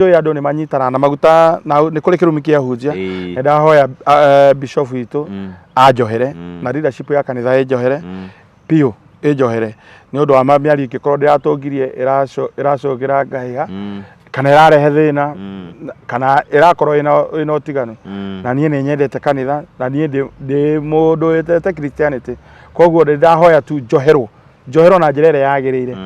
Njũĩ andũ nĩ manyitanaga na maguta na nĩ kũrĩ kĩrumi kĩa hunjia. Nĩ ndahoya bishop witũ anjohere na leadership ya kanitha ĩnjohere biũ, ĩnjohere nĩ ũndũ wa mĩario ingĩkorwo ndĩratũngirie ĩracũngĩra ngahĩha kana ĩrarehe thĩna kana ĩrakorwo ĩna ũtiganu. Na niĩ nĩ nyendete kanitha na niĩ ndĩ mũndũ wĩtete Christianity, koguo nĩ ndahoya tu njoherwo, njoherwo na njĩra ĩrĩa yagĩrĩire.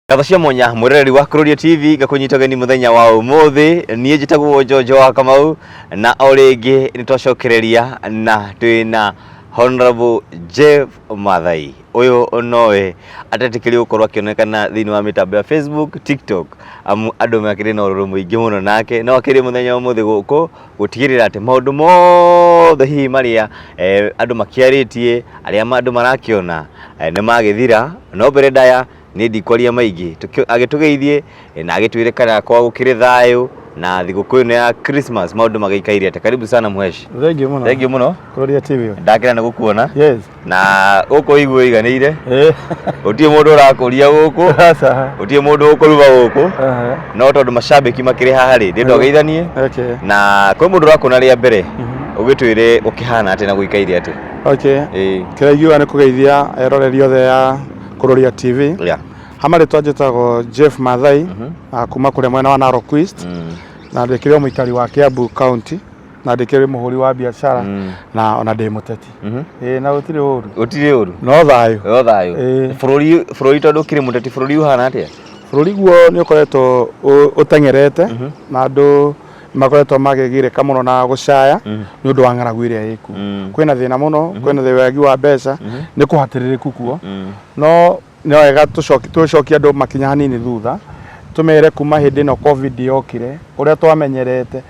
Ngatho cia mwanya mwĩroreri wa Kururia TV, ngakũnyita ũgeni mũthenya wa ũmũthĩ. Niĩ njĩtagwo Njonjo wa Kamau, na o rĩngĩ nĩ twacokereria na twĩna Honorable Jeff Mathai. Ũyũ nowe atetĩkĩrio gũkorwo akĩonekana thĩinĩ wa mĩtambo ya Facebook, TikTok, amu andũ makĩrĩ na ũrũrũ mũingĩ mũno nake, no akĩrĩ mũthenya wa ũmũthĩ gũkũ gũtigĩrĩra atĩ maũndũ mothe hihi marĩa andũ makĩarĩtie, arĩa andũ marakĩona nĩ magĩthira. No mbere ndaya niĩ ndikwaria maingĩ, agĩtũgeithie na agĩtwĩre kana kwa gũkĩrĩ thayũ na thigũkũ ĩno ya Christmas maũndũ magĩikaire atĩa. Karibu sana Mhesh. Thank you mũno. Thank you mũno. Kururia TV. Ndakena nĩ gũkuona. Yes. Na gũkũ igua iganĩire. Gũtirĩ mũndũ ũrakũria gũkũ. Aca. Gũtirĩ mũndũ ũkũruga gũkũ. Aha. No tondũ macambĩki makĩrĩ haha rĩ, ndĩrenda ũgeithanie. Okay. Na kwĩ mũndũ ũrakuona rĩa mbere, ũgĩtwĩre ũkĩhana atĩa na gũikaire atĩa. Okay. Kĩrĩa ingiuga nĩ kũgeithia eroreri othe a Kururia TV. Ha marĩtwa njĩtagwo Jeff Mathai, kuma kũrĩa mwena wa Narok East, na ndĩkĩrĩ o mũikari wa Kiambu County, na ndĩkĩrĩ mũhũri wa biacara, na ona ndĩ mũteti. Ĩĩ, na gũtirĩ ũru. Gũtirĩ ũru. No thayũ. No thayũ. Ĩĩ. Bũrũri tondũ ũkĩrĩ mũteti, bũrũri ũhana atĩa? Bũrũri guo nĩ ũkoretwo ũteng'erete, na andũ makoretwo makĩgirĩka mũno na gũcaya nĩ ũndũ wa ng'aragu ĩrĩa ĩkuo. Kwĩna thĩna mũno, kwĩna wagi wa mbeca, nĩ kũhatĩrĩrĩku kuo. No nĩ wega tũcokie andũ makinya hanini thutha, tũmere kuma hĩndĩ ĩno Covid yokire, ũrĩa twamenyerete,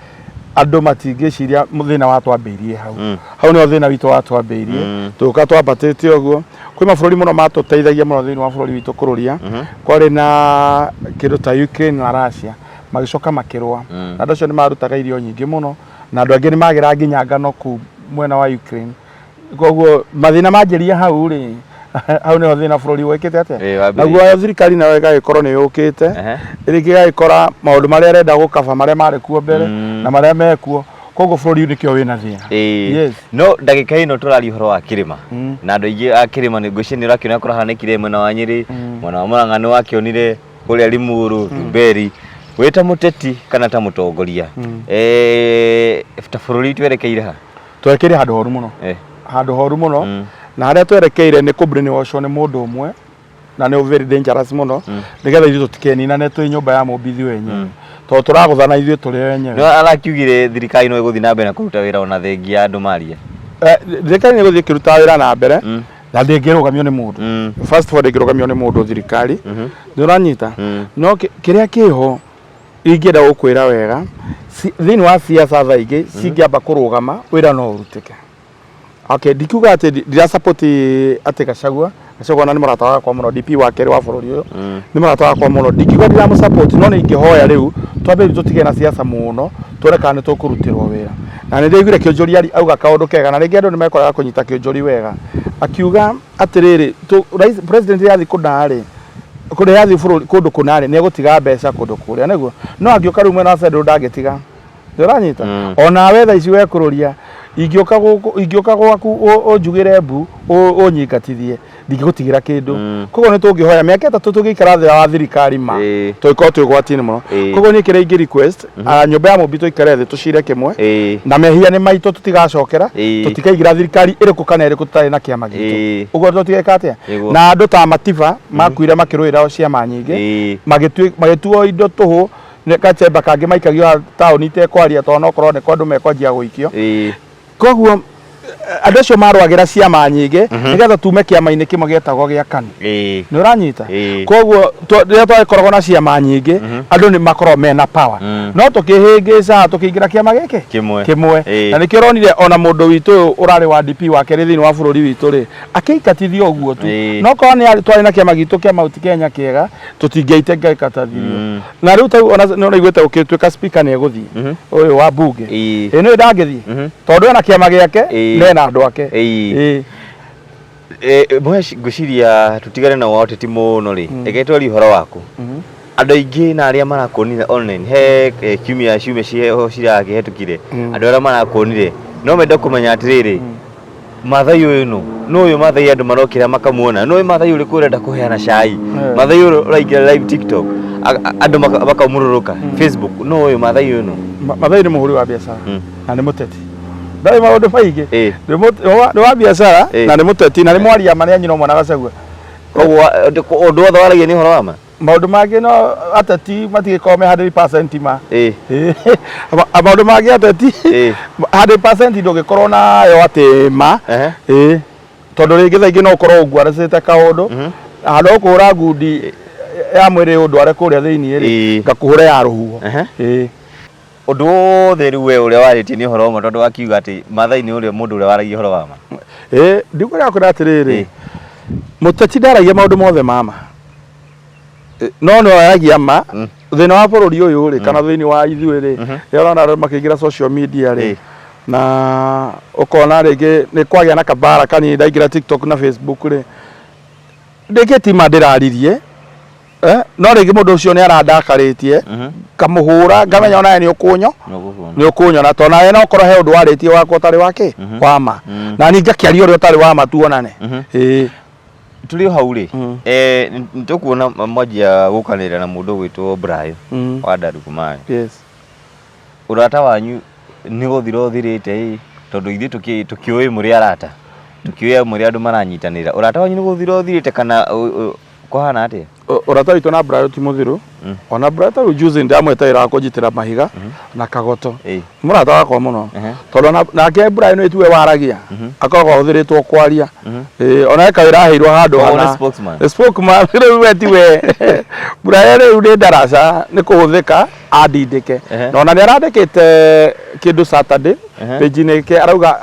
andũ matingĩciria thĩna watwambĩirie hau. Hau nĩho thĩna witũ watwambĩirie, tũgĩũka twambatĩte ũguo. Kwĩ mabũrũri mũno matũteithagia mũno thĩinĩ wa bũrũri witũ kũrũria, kwarĩ na kĩndũ ta Ukraine na Russia, magĩcoka makĩrũa. Na andũ acio nĩ marutaga irio nyingĩ mũno, na andũ angĩ nĩ magĩraga nginya ngano kũu mwena wa Ukraine. Koguo mathĩna manjĩria hau rĩ, hau nĩho thĩna bũrũri wĩkĩte atĩa? Wambĩrĩirie. Naguo thirikari nayo ĩgagĩkorwo nĩ yũkĩte, rĩngĩ ĩgagĩkora maũndũ marĩa ĩrenda gũkaba marĩa marĩ kuo mbere na marĩa mekuo, koguo bũrũri nĩkĩo wĩna thĩna. Yes. No ndagĩka ĩno tũraria ũhoro wa kĩrĩma, na andũ aingĩ a kĩrĩma nĩ ngwĩciria nĩ ũrakĩona kũrahanĩkire mwena wa Nyĩrĩ, mwena wa Mũrang'a nĩ wakĩonire kũrĩa Limuru, Ndumberi. Wĩ ta mũteti kana ta mũtongoria, ta bũrũri twerekeire ha? Twerekeire handũ horu mũno. Handũ horu mũno. Na harĩa twerekeire nĩ kũ brainwash nĩ mũndũ ũmwe, na nĩ very dangerous mũno, nĩgetha ithuĩ tũtikeninane twĩ nyũmba ya mũmbi ithuĩ enyewe, tondũ tũragũthana ithuĩ tũrĩ enyewe. No arakiugire thirikari no ĩgũthiĩ na mbere na kũruta wĩra ona thengia ya andũ maria. Thirikari nĩ ĩgũthiĩ ĩkĩrutaga wĩra na mbere, na ndĩngĩrũgamio nĩ mũndũ. First of all, ndĩngĩrũgamio nĩ mũndũ thirikari, nĩ ũranyita? No kĩrĩa kĩho ingĩenda gũkwĩra wega, thĩinĩ wa siasa thaa ingĩ cingĩamba kũrũgama, wĩra no ũrutĩke. Okay, ndikiuga atĩ ndira support atĩ Gachagua, Gachagua na nĩ mũrata wakwa mũno, DP wa kerĩ wa bũrũri ũyũ, nĩ mũrata wakwa mũno. Ndingiuga ndiramũ support, no nĩ ingĩhoya rĩu twambe rĩu tũtige na siasa mũno, tuone kana nĩ tũkũrutĩrwo wĩra. Na nĩ ndĩraiguire Kĩonjori auga kaũndũ kega, na rĩngĩ andũ nĩ mekwaga kũnyita Kĩonjori wega. Akiuga atĩrĩrĩ, president yathiĩ kũna rĩ, kũrĩa yathiĩ bũrũri kũndũ kũna rĩ, nĩ egũtiga mbeca kũndũ kũrĩa, nĩguo? No angĩũka rĩu mwena wa Central ndangĩtiga. Nĩ ũranyita? Ona we thaa ici wekũrũria, ingĩũka gũkũ, ingĩũka gwaku ũnjugĩre mbu, ũnyingatithie, ndingĩgũtigĩra kĩndũ. Koguo nĩ tũngĩhoya mĩaka 3 tũngĩikara thĩ wa thirikari ma, tũngĩkorwo twĩ ũgwati-inĩ mũno. Koguo niĩ kĩrĩa ingĩ request, nyũmba ya mũmbi tũikare thĩ tũcire kĩmwe, na mehia nĩ maitũ tũtigacokera, tũtikaigĩra thirikari ĩrĩkũ kana ĩrĩkũ tũtarĩ na kĩama gitũ. Ũguo tũtigeka atĩa? Na andũ ta Matiba makuire makĩrũĩra ciama nyingĩ, magĩtuo indo tũhũ, nĩ gachemba kangĩ maikagio taũni itekwaria tondũ no korwo nĩ kwa andũ mekwanjia gũikio. Koguo andũ acio marũagĩra ciama nyingĩ nĩgetha tume kĩama-inĩ kĩmwe gĩetagwo gĩa KANU. Nĩ ũranyita? Koguo rĩrĩa twagĩkoragwo na ciama nyingĩ, andũ nĩ makoragwo mena power. No tũkĩhĩngĩca tũkĩingĩra kĩama gĩkĩ kĩmwe. Na nĩkĩo ũronire ona mũndũ witũ ũyũ ũrarĩ wa DP wa kerĩ thĩinĩ wa bũrũri witũ rĩ, akĩingatithio ũguo tu. No korwo nĩ twarĩ na kĩama gitũ kĩa Mount Kenya kĩega, tũtingĩaite ngaingatithirio. Na rĩu ta ona nĩ ũraiguĩte gũkĩtuĩka speaker nĩ egũthiĩ, ũyũ wa bunge. Ĩĩ nĩ ndangĩthiĩ, tondũ ena kĩama gĩake na ena Ena andũ ake. Ĩĩ. Mũhesh, ngwĩciria tũtigane na wa ũteti mũno rĩ, reke twarie ũhoro waku. Andũ aingĩ na arĩa marakuonire online he kiumia ciumia cirakĩhetũkire, andũ arĩa marakuonire no mende kũmenya atĩrĩrĩ, Maathai ũyũ nũ? Nũ ũyũ Maathai andũ marokĩra makamuona? Nũ ũyũ Maathai ũrĩkũ ũrenda kũheana cai? Maathai ũyũ ũraingĩra live TikTok andũ makaumũrũrũka Facebook, nũ ũyũ Maathai ũyũ nũ? Maathai nĩ mũhũri wa biacara na nĩ mũteti. Ndarĩ maũndũ maingĩ. Nĩ wa biacara na nĩ mũteti na nĩ mwaria ma nĩ anyina ũmwe na Gachagua. Koguo ũndũ wothe waragia nĩ ũhoro wa ma? Maũndũ mangĩ no ateti matigĩkorwo me 100% ma. Maũndũ mangĩ ateti 100% ndũngĩkorwo nayo atĩ ma. Tondũ rĩngĩ thaa ingĩ no ũkorwo ũngwaracĩte kaũndũ handũ ha ũkũhũra ngundi ya mwĩrĩ ũndware kũrĩa thĩiniĩ rĩ, ngakũhũre ya rũhuho. Ũndũ wothe rĩu we ũrĩa warĩtie nĩ ũhoro wa ma tondũ wakiuga atĩ Maathai nĩ ũrĩa mũndũ ũrĩa waragia ũhoro wa ma. Ĩĩ ndikũrega kwĩra atĩrĩrĩ, mũteti ndaragia maũndũ mothe ma ma. No nĩ waragia ma thĩna wa bũrũri ũyũ rĩ, kana thĩinĩ wa ithuĩ rĩ, rĩrĩa ũrona andũ makĩingĩra social media rĩ, na ũkona rĩngĩ nĩ kwagĩa na kabara kanini ndaingĩra TikTok na Facebook rĩ, rĩngĩ ti ma ndĩraririe, no rĩngĩ mũndũ ũcio nĩ arandakarĩtie, ngamũhũra ngamenya onawe nĩ ũkũnyo nĩ ũkũnyona, tondũ nawe no ũkorwo he ũndũ warĩtie wakwa ũtarĩ wa kĩ wa ma, na niĩ ngakĩaria ũrĩa ũtarĩ wa ma tuonane. Ĩĩ. Tũrĩ o hau rĩ, nĩ tũkuona mwanjia gũkanĩrĩra na mũndũ ũgwĩtwo Brayo wa Ndarukuma. Ũrata wanyu nĩ gũthira ũthirĩte ĩ, tondũ ithuĩ tũkĩũĩ mũrĩ arata, tũkĩũĩ mũrĩ andũ maranyitanĩra. Ũrata wanyu nĩ gũthira ũthirĩte kana kũhana atĩa? Ũrata witũ na Brayo ti mũthiru. Ona Brayo ta rĩu juzi ndamwĩta wĩra wa kũnjitĩra mahiga na kagoto. Nĩ mũrata wakwa mũno. Tondũ nake Brayo nĩ tiwe waragia, akoragwo ahũthĩrĩtwo kwaria. Ona he kawĩra aheirwo handũ hana. Nĩ spokesman. Nĩ spokesman rĩu we tiwe. Brayo rĩu nĩ ndaraca nĩ kũhũthĩka andindĩke. Na ona nĩ arandĩkĩte kĩndũ Saturday page-inĩ yake arauga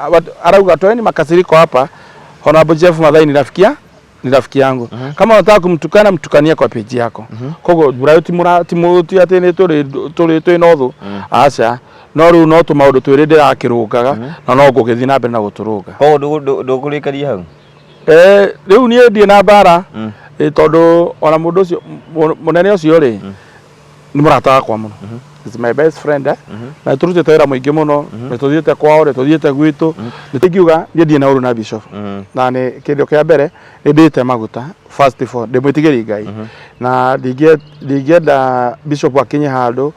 arauga toeni makasiriko hapa Honorable Jeff Mathai ni rafiki ya ni rafiki yangu. Kama unataka kumtukana mtukanie kwa page yako. Koguo Brayo ti mũra ti mũ ti atĩ nĩ tũrĩ tũrĩ twĩna ũthũ, aca, no rĩu no tũmaũndũ twĩrĩ ndĩrakĩrũngaga na no ngũgĩthiĩ na mbere na gũtũrũnga. Koguo ndũkũrĩkĩria hau? Rĩu niĩ ndirĩ na mbara, tondũ ona mũndũ ũcio mũnene ũcio rĩ, nĩ mũrata wakwa mũno. He's my best friend, eh? Na nĩ tũrutĩte wĩra mũingĩ mũno, nĩ tũthiĩte kwao, nĩ tũthiĩte gwitũ. Nĩ ingiuga niĩ ndirĩ na ũru na bishop. Na nĩ kĩndũ kĩa mbere nĩ ndĩte maguta first of all, ndĩ mwĩtigĩri Ngai. Na ndingĩenda bishop akinye handũ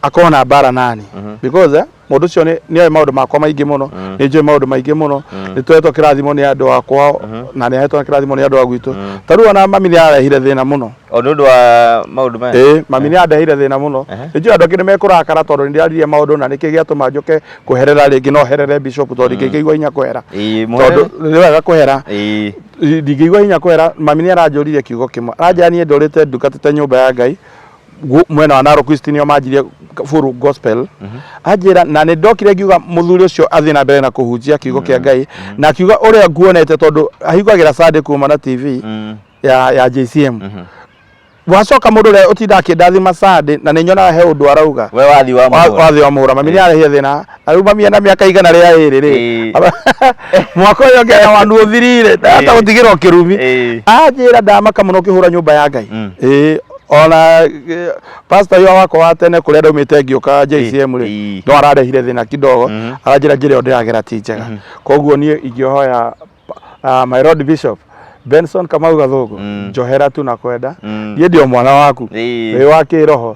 akorwo na mbara nani. Because mũndũ ũcio nĩ oĩ maũndũ makwa maingĩ mũno, nĩ njũĩ maũndũ maingĩ mũno, nĩ tũhetwo kĩrathimo nĩ andũ a kwao, na nĩ ahetwo kĩrathimo nĩ andũ a gwitũ. Ta rĩu ona mami nĩ arehire thĩna mũno. O nĩ ũndũ wa maũndũ maya? Ĩĩ, mami nĩ andehire thĩna mũno. Nĩ njũĩ andũ angĩ nĩ mekũrakara tondũ nĩ ndĩraririe maũndũ na nĩkĩ gĩatũma njũke kweherera rĩngĩ no herere bishop tondũ ndingĩkĩigua hinya kwehera. Tondũ nĩ wega kwehera. Ndingĩigua hinya kwehera, mami nĩ aranjũririe kiugo kĩmwe. Aranjĩra niĩ ndũrĩte ndungatĩte nyũmba ya Ngai, mwena wa Narok East nĩo manjirie full gospel. Anjĩra na nĩ ndokire ngiuga mũthuri ũcio athiĩ na mbere na kũhunjia kiugo kĩa Ngai, na akiuga ũrĩa nguonete tondũ ahingagĩra Sunday kuma na TV ya JCM. Wacoka mũndũ ũrĩa ũtindaga akĩndathima Sunday na nĩ nyonaga he ũndũ arauga. We wathi wa mũhũra. Wathi wa mũhũra. Mami nĩ arehire thĩna. Na rĩu mami ena mĩaka 102 rĩ. Mwaka ũyũ ũngĩ ena wanu ũthirire. Ndahota gũtigĩrwo kĩrumi. Anjĩra ndamaka mũno ũkĩhũra nyũmba ya Ngai. Ĩĩ. Ona pastor ũyũ wakwa wa tene kũrĩa ndaumĩte ngĩũka JCM rĩ, no ararehire thĩna kidogo. Aranjĩra njĩra ĩyo ndĩragera ti njega. Koguo niĩ ingĩhoya my Lord Bishop Benson Kamau Gathũngũ, njohera tu na kwenda. Niĩ ndĩ o mwana waku wĩ wa kĩroho.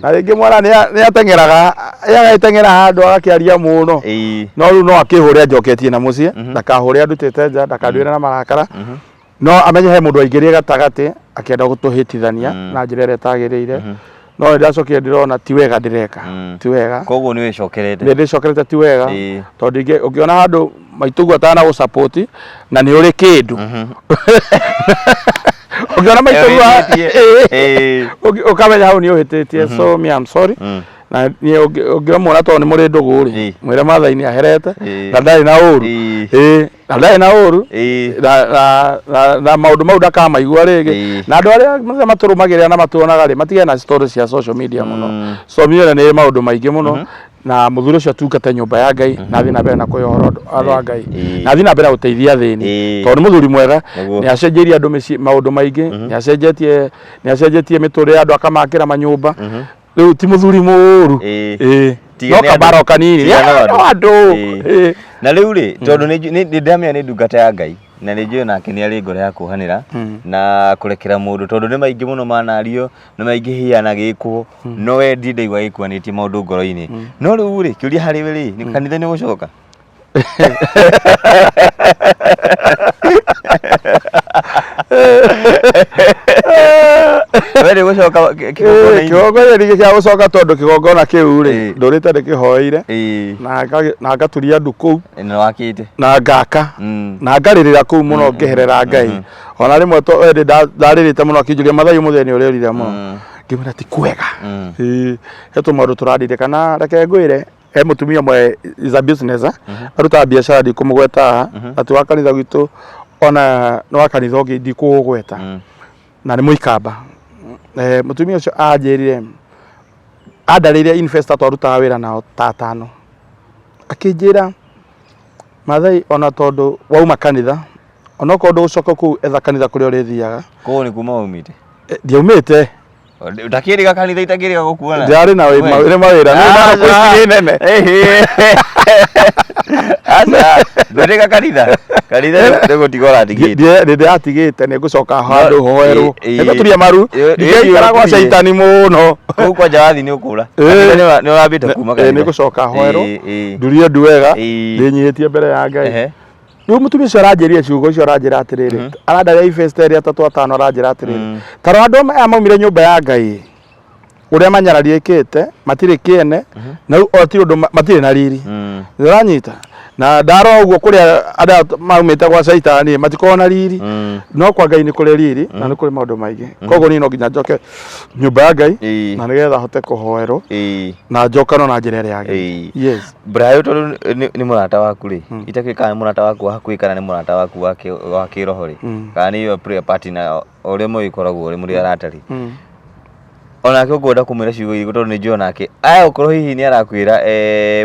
Na rĩngĩ mwana nĩ ateng'eraga, agagĩteng'era handũ agakĩaria mũno, no rĩu no akĩhũre anjoketie na mũciĩ, ndakahũre andutĩte nja, ndakanduĩre na marakara, no amenye he mũndũ waingĩrire gatagatĩ akĩenda gũtũhĩtithania na njĩra ĩrĩa ĩtagĩrĩire. No nĩ ndacokire ndĩrona ti wega ndĩreka, ti wega. Koguo nĩ wĩcokerete? Nĩ ndĩcokerete, ti wega. Tondũ ũngĩona handũ maitũguo atana gũ support na nĩ ũrĩ kĩndũ, ũngĩona maitũguo ũkamenya hau nĩ ũhĩtĩtie. So me I'm sorry. Na niĩ ũngĩmuona tondũ nĩ mũrĩ ndũgũ rĩ, mwĩre Maathai nĩ aherete na ndarĩ na ũru. Ĩĩ, na ndarĩ na ũru na maũndũ mau ndakamaigua rĩngĩ. Na andũ arĩa mothe matũrũmagĩrĩra na matuonaga rĩ, matigane na story cia social media mũno. Social media nĩ maũndũ maingĩ mũno. Na mũthuri ũcio atungate nyũmba ya Ngai na athiĩ na mbere na kũhe ũhoro andũ a Ngai na athiĩ na mbere na gũteithia athĩni, tondũ nĩ mũthuri mwega. Nĩ acenjeirie andũ mĩciĩ maũndũ maingĩ, nĩ acenjetie mĩtũrĩre ya andũ, akamakĩra manyũmba. Rĩu ti mũthuri mũũru. Ĩĩ. Tiga No nĩ andũ. kabara o kanini. Tiga no andũ. No andũ. Ĩĩ. Na rĩu rĩ, tondũ nĩ ndamenya nĩ ndungata ya Ngai na nĩ njũĩ nake nĩ arĩ ngoro ya kuohanĩra na kũrekera mũndũ, tondũ nĩ maingĩ mũno manario, nĩ maingĩ hihi anagĩkwo, no we ndirĩ ndaigua agĩkuanĩtie maũndũ ngoro-inĩ. No rĩu rĩ, kĩũria harĩ we rĩ, nĩ kanitha nĩ ũgũcoka? We nĩ ũgũcoka kĩgongona-inĩ? Kĩgongona nĩ gĩa gũcoka, tondũ kĩgongona kĩu rĩ, ndũrĩte ndĩkĩhoeire na ngaturia ndu kũu. Na wakĩte. Na ngaka na ngarĩrĩra kũu mũno, ngĩherera Ngai. Ona rĩmwe hĩndĩ ndarĩrĩte mũno, akĩnjũria, "Mathai, ũmũthĩ nĩ ũrĩrire mũno?" Ngĩmwĩra ti kwega. Ĩĩ, he tũmaũndũ tũrandirikana. Reke ngwĩre, he mũtumia ũmwe is a business, arutaga biacara, ndikũmũgweta haha, na ti wa kanitha gwitũ, ona nĩ wa kanitha ũngĩ ndikũũgweta, na nĩ mũikamba. Mũtumia ũcio anjĩrire, andarĩire investor twarutaga wĩra nao ta atano, akĩnjĩra, "Mathai, ona tondũ wauma kanitha, onokorwo ndũgũcoka kũu, etha kanitha kũrĩa ũrĩthiaga." Kũu nĩ kuma waumĩte? Ndiaumĩte. Ũtakĩrĩga kanitha itakĩrĩga gũkuona. Ndiarĩ na nĩ mawĩra nĩ Aca. nĩ nene. Aca, ndũrĩga kanitha. Kanitha nĩ gũtiga ũratigĩte. Nĩ ndĩratigĩte, nĩ ngũcoka handũ hoerwo, nĩngũturia maru, ndingĩikara gwa ĩĩ. caitani mũno. Kũu kwanja wathiĩ nĩ ũkũra. Kanitha nĩ ũrambĩte kuma kanitha. Nĩ ngũcoka hoerwo, Ĩĩ, ĩĩ. ndurie ndu wega, ndĩnyihĩtie mbere ya Ngai. Rĩu mũtumia ũcio aranjĩrire ciugo icio, aranjĩra atĩrĩrĩ, arandaria investor erĩ, atatũ, atano, aranjĩra atĩrĩrĩ, "Ta rora andũ aya maumire nyũmba ya Ngai, ũrĩa manyararĩkĩte, matirĩ kĩene na rĩu o ti ũndũ matirĩ na riri." Nĩũranyita? Na ndarora ũguo, kũrĩa andũ aya maumĩte gwa caitani matikoragwo na riri, no kwa Ngai nĩ kũrĩ riri na nĩ kũrĩ maũndũ maingĩ. Koguo niĩ no nginya njoke nyũmba ya Ngai na nĩgetha hote kũhoerwo na njokano na njĩra ĩrĩa yagĩrĩire. Yes. Brayo, tondũ nĩ mũrata waku rĩ, itakĩũĩ kana nĩ mũrata waku wa hakuhĩ kana nĩ mũrata waku wa kĩroho rĩ, kana nĩ your prayer partner, o ũrĩa mũgĩkoragwo ũrĩ mũrĩ arata rĩ, onake ũkwenda kũmwĩra ciugo irĩkũ? Tondũ nĩ njũĩ onake aya gũkorwo hihi nĩ arakwĩra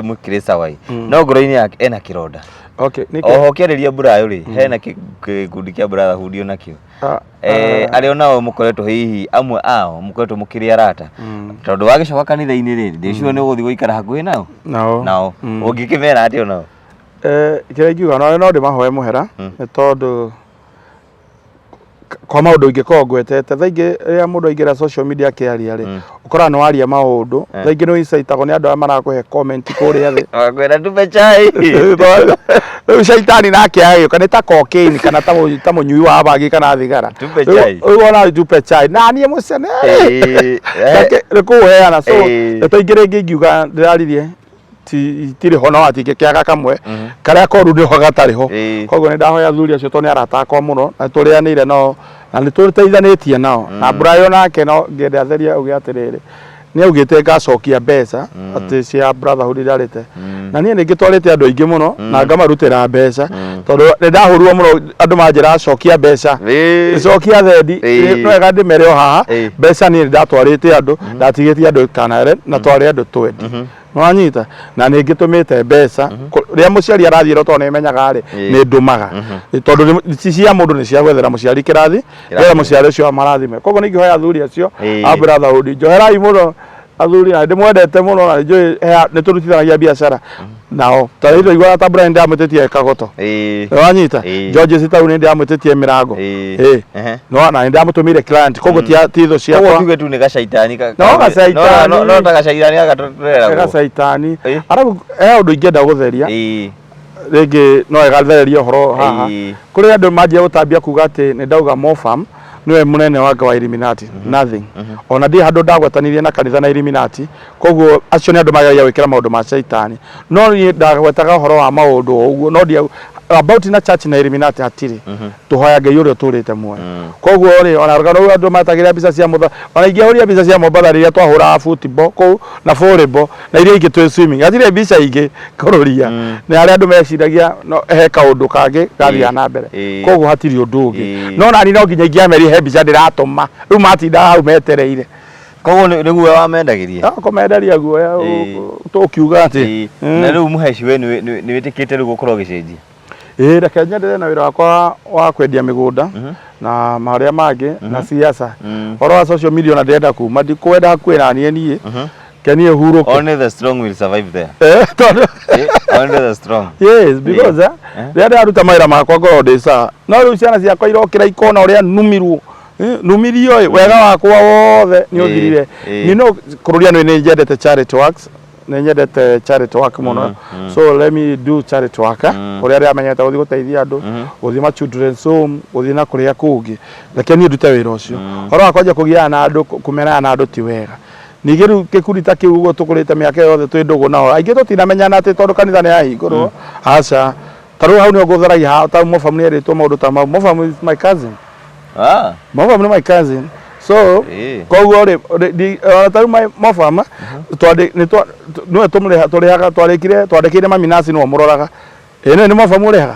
mũkĩrĩ sawa ĩ, no ngoro-inĩ yake ena kĩronda. Okay, nĩkĩ? Oho ũkĩarĩria Brayo rĩ, hena gĩkundi kĩa brotherhood onakĩo. Arĩa onao mũkoretwo hihi amwe ao mũkoretwo mũkĩrĩ arata, tondũ wagĩcoka kanitha-inĩ rĩ, ndĩ sure nĩ ũgũthiĩ gũikara hakuhĩ nao. Nao. Nao ũngĩkĩmera atĩa onao? Kĩrĩa ingiuga no ndĩmahoe mũhera, nĩ tondũ kwa maũndũ ingĩkorwo ngwetete. Thaa ingĩ rĩrĩa mũndũ aingĩra social media akĩaria rĩ, ũkoraga nĩ waria maũndũ, thaa ingĩ nĩ ũicaitagwo nĩ andũ arĩa marakũhe comment kũrĩa thĩ. Wakwĩra tupe chai. Rĩu caitani nake agĩũka nĩ ta cocaine kana ta mũnyui wa bangi kana thigara. Tupe chai. Rĩu ona tupe chai na niĩ mũcene nĩ kũũheana. So ndeto ingĩ rĩngĩ ingiuga ndĩraririe itirĩ ho, no hatingĩkĩaga kamwe karĩa koru nĩho gatarĩ ho. Koguo nĩ ndahoya athuri acio, tondũ nĩ arata akwa mũno na tũrĩanĩire nao na nĩ tũteithanĩtie nao. Na Brayo nake no ngĩenda atherie, auge atĩrĩrĩ, nĩ augĩte ngacokia mbeca atĩ cia brotherhood iria arĩte, na niĩ nĩ ngĩtwarĩte andũ aingĩ mũno na ngamarutĩra mbeca, tondũ nĩ ndahũrirwo mũno andũ manjĩra cokia mbeca, cokia thendi. No wega ndĩmere o haha, mbeca niĩ nĩ ndatwarĩte andũ, ndatigĩtie andũ kanare na twarĩ andũ 20, nĩwanyita, na nĩ ngĩtũmĩte mbeca. Rĩrĩa mũciari arathiĩ, tondũ nĩ menyaga rĩ, nĩ ndũmaga, tondũ ti cia mũndũ, nĩ cia gwethera mũciari kĩrathi, nĩgetha mũciari ũcio amarathime. Koguo nĩ ingĩhoya athuri acio a brotherhood, njoherai mũno athuri, na ndĩmwendete mũno, na nĩnjũĩ nĩ tũrutithanagia biacara nao. Ta rĩu ndaiguaga ta Brian ndamwĩtĩtie kagoto, nĩwanyita? George Citau nĩ ndamwĩtĩtie mĩrango. No na nĩ ndamũtũmĩire client, koguo ti thũ Koguo ciakwa. tuge tu nĩ gacaitani No gacaitani. No ta gacaitani gaka tũreragwo. Gacaitani. Arabu he ũndũ ingĩenda gũtheria, rĩngĩ no ĩgathereria ũhoro haha. Kũrĩ andũ manjia gũtambia kuga atĩ nĩ ndauga Mofam nĩwe mũnene wa Illuminati. Nothing, ona ndirĩ handũ ndagwetanirie na kanitha na Illuminati. Koguo acio nĩ andũ mageragia gwĩkĩra maũndũ ma caitani, no niĩ ndagwetaga ũhoro wa maũndũ o ũguo, no ndia about na church na Illuminati hatirĩ. Tũhoya Ngai ũrĩa ũtũrĩte muoyo. Koguo rĩ, ona rũgano rũu andũ matagĩra mbica cia mũtha, ona ingĩahũrire mbica cia Mombatha rĩrĩa twahũraga football kũu na volleyball na iria ingĩ twĩ swimming, hatirĩ mbica ingĩ kũrũria. Nĩ harĩa andũ meciragia no he kaũndũ kangĩ gathiaga na mbere. Koguo hatirĩ ũndũ ũngĩ. No nani no nginya ingĩamerire he mbica ndĩratũma, rĩu matindaga hau metereire. Koguo nĩguo wamendagĩria? No kũmenderia guoya. Tũkiuga atĩ Na rĩu mũheci we nĩ wĩtĩkĩte rĩu gũkorwo ũgĩcenjia? Ĩĩ, reke nyendelee na wĩra wakwa wa kwendia mĩgũnda na marĩa mangĩ na siasa. Ũhoro wa social media ona ndĩrenda kuma, ndikwenda hakuhĩ na niĩ niĩ ke niĩ hurũke. Only the strong will survive there. Tondũ Only the strong. Yes, because rĩrĩa ndĩraruta mawĩra makwa ngoragwo ndĩ sawa, no rĩu ciana ciakwa irokĩra ikona ũrĩa numirwo. Numirio ĩ wega wakwa wothe nĩ ũthirire. You know, kũrũria nĩ nyendete charity works, nĩ nyendete charity work mũno, so let me do charity work, kũrĩa ndĩramenyete gũthiĩ gũteithia andũ, gũthiĩ ma children's home, gũthiĩ na kũrĩa kũngĩ. Reke niĩ ndute wĩra ũcio. Ũhoro wa kwanjia kũgiana na andũ, kũmenana na andũ ti wega. Ningĩ rĩu gĩkundi ta kĩu ũguo tũkũrĩte mĩaka yothe twĩ ndũgũ nao, aingĩ tũtinamenyana atĩ tondũ kanitha nĩ yahingũrwo, aca. Ta rĩu hau nĩho ngũtharagia haha, ta Mofamu nĩ erĩtwo maũndũ ta mau. Mofamu is my cousin. Mofamu nĩ my cousin. So, koguo rĩ, ona ta rĩu Mofamu, nĩwe tũrĩhaga, twarĩkire, twandĩkĩire mami nurse nĩwe ũmũroraga. Ĩ nĩ Mofamu ũrĩhaga?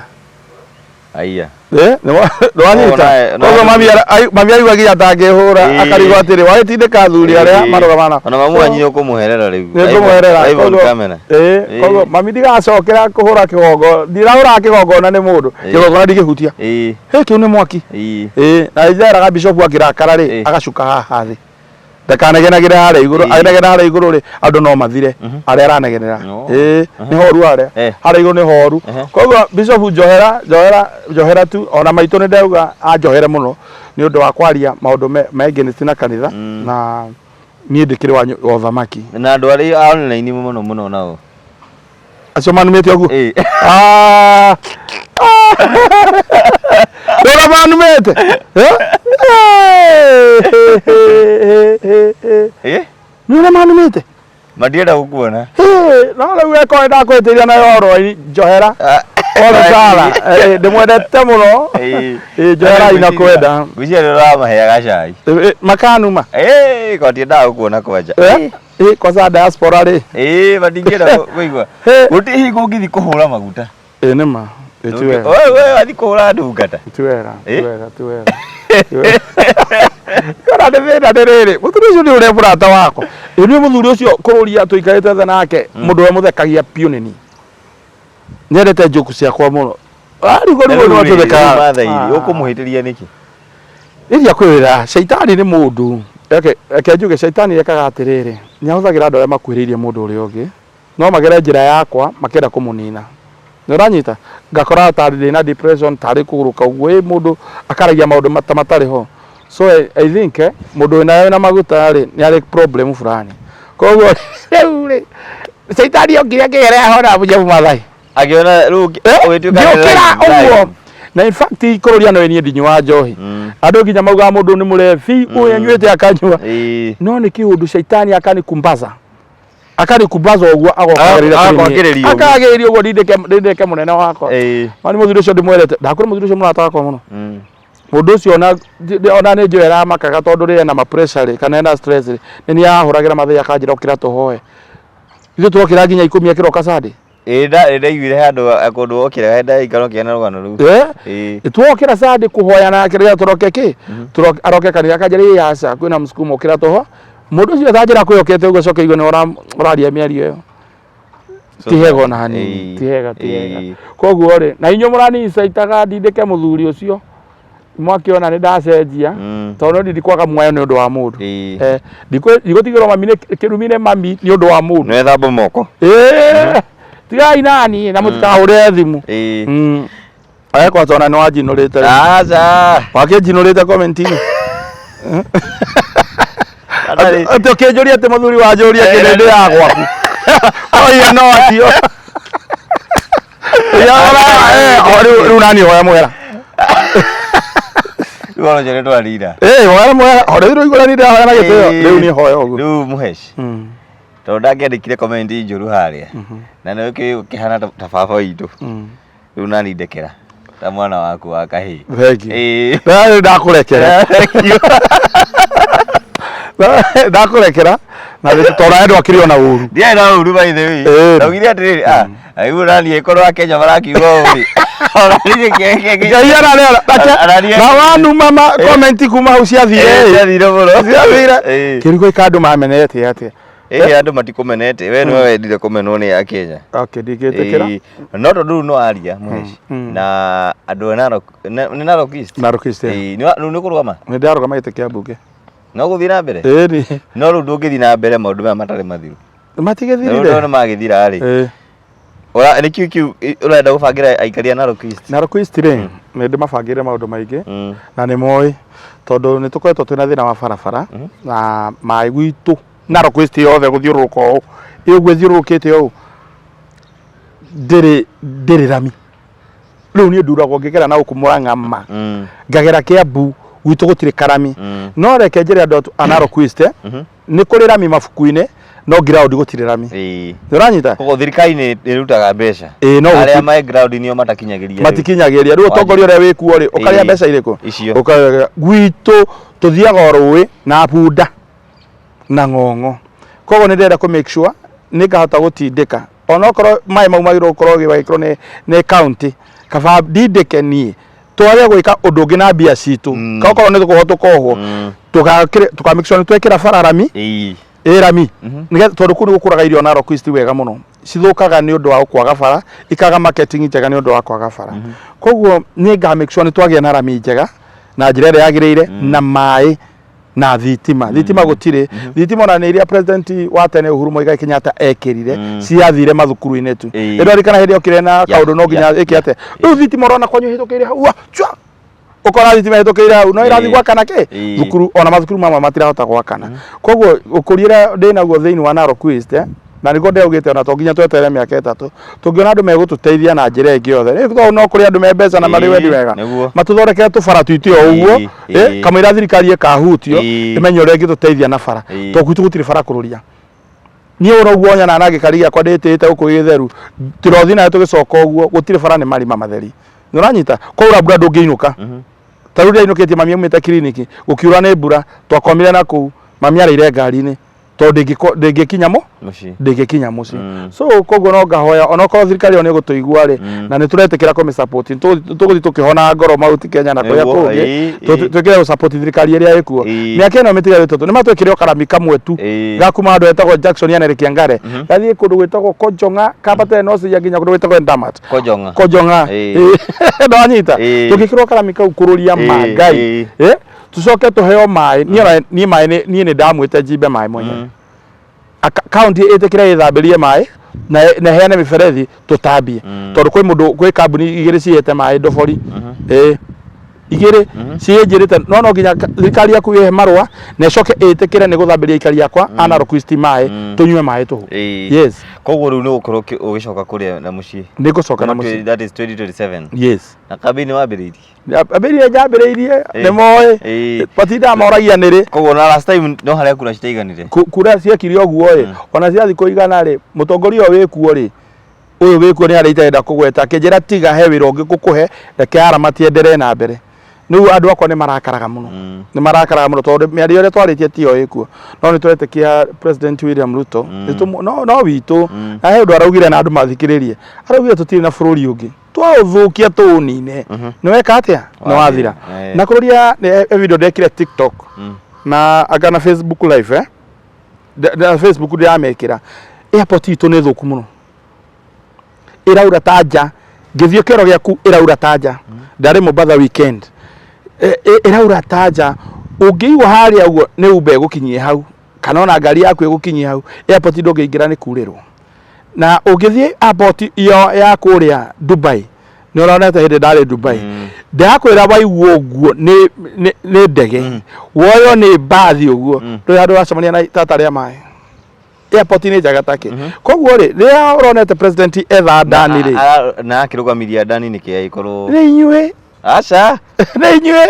Aiya. Nĩwanyita? Koguo mami aigua nginya atangĩhũra, akarigwo atĩrĩ, wagĩtindĩka athuri arĩa marũgamaga nao. Ona mamu wanyu nĩũkũmũherera rĩu. Nĩngũmũherera. Live on camera. Ĩĩ, koguo mami ndigacokera kũhũra kĩgongona, ndirahũraga kĩgongona nĩ mũndũ, kĩgongona ndingĩhutia. Hĩ, kĩu nĩ mwaki. Ĩĩ, na njeraga bishop akĩrakara rĩ, agacuka haha thĩ. Ndakanegenagĩre harĩa igũrũ, agĩnegena harĩa igũrũ rĩ, andũ no mathire arĩa aranegenera. Ĩĩ, nĩ horu harĩa. Harĩa igũrũ nĩ horu. Koguo bishop njohera, njohera, njohera tu, ona maitũ nĩ ndauga anjohere mũno nĩ ũndũ wa kwaria maũndũ me against na kanitha, na niĩ ndĩkĩrĩ wa ũthamaki. Na andũ arĩa a online mũno mũno nao. Acio manumĩte ũguo? Ah! Rora manumĩte. Nĩ ũrĩa manumĩte? Matienda gũkuona. No rĩu eko ndakwĩtĩria nayo oro njohera. Pole sana. Ndĩmwendete mũno. Njohera inakwenda. Ngwĩciria nĩ ũramaheaga cai. Makanuma. Kwa ndiendaga gũkuona kwanja. Kwanza diaspora rĩ. Matingĩenda kũigua. Gũtirĩ hingo ũngĩthiĩ kũhũra maguta. Ĩĩ nĩ ma. Ĩĩ ti wega. We wathiĩ kũhũra ndungata. Ti wega, ti wega, ti wega. Kana nĩ thĩna nĩ rĩrĩ, mũthuri ũcio nĩ ũrĩa mũrata wakwa. Ĩĩ nĩ mũthuri ũcio kũrũria tũikarĩte thĩ nake, mũndũ ũrĩa mũthekagia biũ nĩ niĩ. Nyendete njoku ciakwa mũno. Arigwo rĩu no tũthekaga. Mathai ũkũmũhĩtĩria nĩkĩ? Iria kwĩra caitani nĩ mũndũ. Reke njuge caitani ekaga atĩrĩrĩ, nĩ ahũthagĩra andũ arĩa makuhĩrĩirie mũndũ ũrĩa ũngĩ, no magere njĩra yakwa makĩenda kũmũnina. Nĩ ũranyita? Ngakora tarĩ ndĩna depression, tarĩ kũgũrũka ũguo, ĩ mũndũ akaragia maũndũ ta matarĩ ho. So I think mũndũ wĩna maguta rĩ, nĩ arĩ problem fulani. Koguo rĩu rĩ, caitani okire akĩgerera hona Jeff Mathai. Akĩona rĩu ũgĩtuĩka Ngĩũkĩra ũguo. Na in fact kũrũria no niĩ ndinyuaga njohi. Andũ nginya maugaga mũndũ nĩ mũrebi, ũyũ anyuĩte akanyua. No nĩ kĩũndũ caitani akanikumbaza. Akanikumbaza ũguo agoka Agakwagĩrĩria ũguo. Akagĩrĩria ũguo ndindĩke mũnene wakwa. Mani mũthuri ũcio ndĩmwendete. Ndakwĩra mũthuri ũcio mũrata wakwa mũno. Mũndũ ũcio ona nĩ njũĩ aramakaga tondũ rĩrĩa ena ma pressure rĩ, kana ena stress rĩ, nĩ niĩ ahũragĩra mathaa akanjĩra ũkĩra tũhoe. Ithuĩ twokĩra nginya 10 akĩroka Sunday. Ĩĩ ndaiguire handũ kũndũ wokĩra ndaikara ũkĩgĩa na rũgano rũu. Twokĩra Sunday kũhoya nake rĩrĩa tũroke kĩ? Aroke kanitha akanjĩra ĩ aca kwĩna msukumo ũkĩra tũho. Mũndũ ũcio atanjĩra kwĩhokete ũguo acoke aigue nĩ ũraria mĩario ĩyo. Ti hega ona hanini, ti hega, ti hega. Koguo rĩ, na inyuĩ mũranicaitaga ndindĩke mũthuri ũcio, mwakĩona nĩ ndacenjia, tondũ niĩ ndikwaga muoyo nĩ ũndũ wa mũndũ. Ndigũtigĩrwo mami nĩ kĩrumi nĩ mami nĩ ũndũ wa mũndũ. Nĩ wethamba moko. Tigai naniĩ na mũtikahũre thimũ. Kwanza ona nĩ wanjinũrĩte. Aca. Wakĩnjinũrĩte comment-inĩ. Atĩ ũkĩnjũria atĩ mũthuri wanjũria kĩndĩ ndĩ ya gwaku. Oiga no acio. Rĩu nani hoya mũhera. Rĩu ona ũcio nĩ twarira. Hoya mũhera. O rĩu rĩu nĩ ndĩrahoya na gĩtĩo. Rĩu niĩ hoya ũguo. Rĩu mũheci. Tondũ ndangĩandĩkire comment njũru harĩa. Na nĩ ũkĩhana ta baba witũ. Rĩu nani ndekera ta mwana waku wa kahĩĩ. Thank you. Rĩu ndakũrekera. Ndakũrekera na tondũ nawe ndwakĩrĩ ona ũru. Ndiarĩ na ũru by the way. Ndaugire atĩrĩrĩ, ah, Rĩu naniĩ korwo akenya marakiuga ũũ rĩ. Ona niĩ Ngai ararĩa na wanuma ma comment kuma hau ciathire ĩ. Ciathire mũno. Ciathire. Ĩĩ. Kĩrugo ika andũ mamenete atĩa? Ĩĩ andũ matikũmenete. We nĩwe wendire kũmenwo nĩ akenya. Okay, ndingĩtĩkĩra. Ĩĩ. No tondũ rĩu no aria mũheci. Na andũ a Narok nĩ Narok East. Narok East, yeah. Ĩĩ, rĩu nĩ ũkũrũgama? Nĩ ndarũgama gĩtĩ kĩa mbunge. No gũthiĩ na mbere? Ĩni. No rĩu ndũngĩthiĩ na mbere maũndũ maya matarĩ mathiru. Rĩu Matigĩthirire. nĩ magĩthira rĩ. Ĩĩ. Ora nĩkĩ kĩu ũrenda gũbangĩra aikari a Narok East? Narok East rĩ, nĩ ndĩmabangĩire maũndũ maingĩ Mm. na nĩ moĩ tondũ nĩ tũkoretwo twĩna thĩna wa barabara na maĩ gwitũ Narok East yothe gũthiũrũrũka ũũ ĩ ũguo ĩthiũrũrũkĩte ũũ ndĩrĩ ndĩrĩ rami rĩu niĩ nduragwo ngĩgera na gũkũ Murang'a ma Mm. ngagera Kiambu gwitũ gũtirĩ karami Mm. no reke njĩre andũ a Narok East eh, Mhm. nĩ kũrĩ rami mabuku-inĩ no ground gũtirĩ rami Ĩĩ. nĩ ũranyita Koguo thirikari nĩ ĩrutaga mbeca. Ĩĩ, no Arĩa gũti- me ground nĩo matakinyagĩria. rĩu. matikinyagĩria rĩu ũtongoria ũrĩa wĩkuo rĩ ũkarĩa Ĩĩ. mbeca irĩkũ Icio. Ũkarĩa- gwitũ tũthiaga o rũĩ na bunda na ng'ong'o koguo nĩ ndĩrenda kũ make sure nĩ ngahota gũtindĩka onokorwo maĩ mau magĩrĩirwo gũkorwo magĩkĩrwo nĩ nĩ county kaba ndindĩke niĩ twage gwĩka ũndũ ũngĩ na mbia citũ Mm. okorwo nĩ tũkohwo tũkohwo Mm. tũka make sure nĩ twekĩra bara rami Ĩĩ. ĩ rami Mhm. nĩgetha tondũ kũu nĩ gũkũraga irio Narok East wega mũno cithũkaga nĩ ũndũ wa kwaga bara ikaga marketing njega nĩ ũndũ wa kwaga bara koguo nĩ nga make sure nĩ twagĩa na rami njega na njĩra ĩrĩa yagĩrĩire na maĩ na thitima thitima gũtirĩ thitima ona nĩ iria president wa tene Uhuru Muigai Kenyatta ekĩrire ciathire mathukuru-inĩ tu Ĩĩ. ĩrorikana hĩndĩ okire na kaũndũ no nginya ya, ĩke atĩa rĩu thitima ũrona kwanyu ĩhĩtũkĩire hau wa, chwa ũkora thitima ĩhĩtũkĩire hau no ĩrathiĩ Ĩĩ. gwakana kĩ Ĩĩ. thukuru ona mathukuru mamwe matirahota gwakana koguo ũkũria ũrĩa ndĩ naguo thĩinĩ wa Narok East eh, na nĩguo ndĩraugĩte ona to nginya tweterere mĩaka ĩtatũ tũngĩona andũ megũtũteithia na njĩra ĩngĩ yothe rĩu tondũ no kũrĩ andũ me mbeca na marĩ Ĩĩ, wendi wega nĩguo. matũthondekere tũbara twitũ o ũguo Ĩĩ, eh, ĩĩ. kamũira thirikari ĩkahutio Ĩĩ. ĩmenye ũrĩa ĩngĩtũteithia na bara Ĩĩ. tondũ gwitũ gũtirĩ bara kũrũria niĩ ũra ũguo nyona na gĩkari gĩakwa ndĩtĩte gũkũ gĩtheru tũrothi nayo tũgĩcoka ũguo gũtirĩ bara nĩ marima matheri nĩ ũranyita kwaura mbura ndũngĩinũka ta rĩu ndĩrainũkĩtie mami aumĩte kiriniki gũkiura nĩ mbura twakomire na kũu mami arĩire ngari-inĩ tondũ ndĩngĩkinya mũ Mũciĩ. ndĩngĩkinya mũciĩ Mm. so koguo no ngahoya onokorwo thirikari ĩyo nĩ ĩgũtũigua rĩ Mm. na nĩ tũretĩkĩra kũmĩ support tũgũthiĩ tũkĩhonaga ngoro Mount Kenya na kũrĩa Nĩguo, kũngĩ ĩĩ, ĩĩ. twĩkĩre gũ support thirikari ĩrĩa ĩkuo Ĩĩ. mĩaka ĩno mĩtigaru ĩtatũ nĩ matwĩkĩre o karami kamwe tu Ĩĩ. ga kuma handũ hetagwo Jackson ya Nyeri Kĩangare gathiĩ kũndũ gwĩtagwo Kojong'a kambate Nosia nginya kũndũ gwĩtagwo Endamat Kojong'a. Kojong'a Ĩĩ. ndwanyita Ĩĩ. tũngĩkĩrwo karami kau kũrũria ma Ĩĩ, Ngai ĩĩ. Ĩ? tucoke tuheo maĩ niĩ ona niĩ maĩ nĩ- niĩ nĩ ndamwĩte njimbe maĩ mwenyewe Mm. Kaunti ĩtĩkĩre ĩthambĩrie maĩ na na ĩheane mĩberethi tũtambie Mm. tondũ kwĩ mũndũ kwĩ kambuni igĩrĩ cihete maĩ ndobori ĩ igĩrĩ ciĩnjĩrĩte no no nginya thirikari yaku ĩhe marũa na ĩcoke ĩtĩkĩre nĩ gũthambĩria aikari akwa a Narok East maĩ tũnyue maĩ tũhũ Ĩĩ. yes Koguo rĩu nĩ ũgũkorwo ũgĩcoka kũrĩa na mũciĩ. nĩ ngũcoka na mũciĩ That is 2027. yes Na kambĩini wambĩrĩirie. Ambĩrĩrie njambĩrĩirie Ĩĩ. nĩ moĩ Ĩĩ. matindaga moragia nĩrĩ Koguo na last time no harĩa kura citaiganire. Kura ciekire ũguo ĩ ona cia thikũ igana rĩ mũtongoria ũyũ wĩkuo rĩ ũyũ wĩkuo nĩ harĩa itarenda kũgweta akĩnjĩra tiga he wĩra ũngĩ ngũkũhe reke aramati enderee na mbere rĩu andũ akwa nĩ marakaraga mũno Mm. nĩ marakaraga mũno tondũ mĩario ĩrĩa twarĩtie tiyo ĩkuo no nĩ tũretĩkia President William Ruto no, no witũ Mm. na he ũndũ araugire na andũ mathikĩrĩrie araugire tũtirĩ na bũrũri ũngĩ twaũthũkia tũũnine nĩ weka atĩa nĩ wathira Eh. na kũrũria nĩ he video ndekire TikTok Mm. na anga na Facebook live eh na Facebook ndĩramekĩra airport itũ nĩ thũku mũno ĩraura ta nja ngĩthiĩ kĩoro gĩaku ĩraura ta nja ndarĩ Mombatha weekend ĩraura ta nja ũngĩigua harĩa ũguo nĩ Uber ĩgũkinyie hau kana ona ngari yaku ĩgũkinyie hau airport ndũngĩingĩra nĩ kurĩrwo na ũngĩthiĩ airport iyo ya kũrĩa Dubai nĩ ũronete hĩndĩ ndarĩ Dubai ndĩrakwĩra waigua ũguo nĩ nĩ- nĩ ndege woywo nĩ mbathi ũguo ndũrĩ handũ ũracemania na tata rĩa maĩ airport nĩ njega take koguo rĩ rĩrĩa ũronete president etha ndani rĩ Na akĩrũgamiria ndani nĩkĩ agĩkorwo nĩ inyuĩ aca nĩ inyuĩ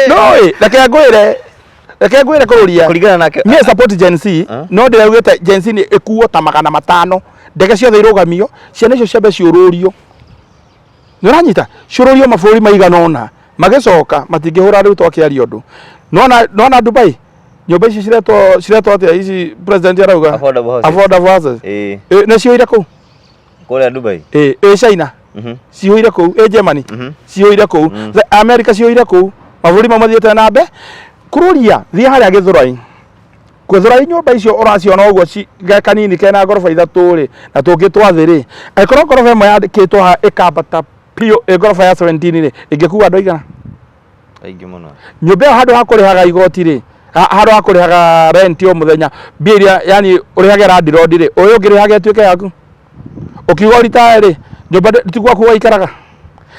no ĩ reke ngwĩre reke ngwĩre kũrũria kũringana nake niĩ support Gen Z Ah. no ndĩraugĩte Gen Z nĩ ĩkuo ta 500 ndege ciothe irũgamio ciana icio ciambe ciũrũrio nĩ ũranyita ciũrũrio mabũrũri maigana ũna magĩcoka matingĩhũra rĩu twakĩaria ũndũ nona nona Dubai nyũmba ici ciretwo ciretwo atĩa ici president arauga Affordable houses. affordable houses Ĩĩ. Ĩ, nĩ ciũire kũu Kũrĩa Dubai. Ĩ ĩ China cihũire kũu, ĩ Germany cihũire kũu, America cihũire kũu, mabũrũri mamwe mathiĩte na mbe kũrũria. Thiĩ harĩa Gĩthũrai, Gĩthũrai, nyũmba icio ũraciona ũguo ge kanini kena ngoroba ithatũ rĩ, na tũngĩ twa thĩ rĩ, angĩkorwo ngoroba ĩmwe yandĩkĩtwo haha ĩkambata biũ ĩ ngoroba ya 17 rĩ, ĩngĩkua andũ aigana? Aingĩ mũno. Nyũmba ĩyo handũ ha kũrĩhaga igoti rĩ, handũ ha kũrĩhaga rent o mũthenya, mbia iria yani ũrĩhage landlord rĩ, ũyũ ũngĩrĩhaga ĩtuĩke yaku. Ũkiuga ũritaya rĩ, nyũmba ti gwaku waikaraga.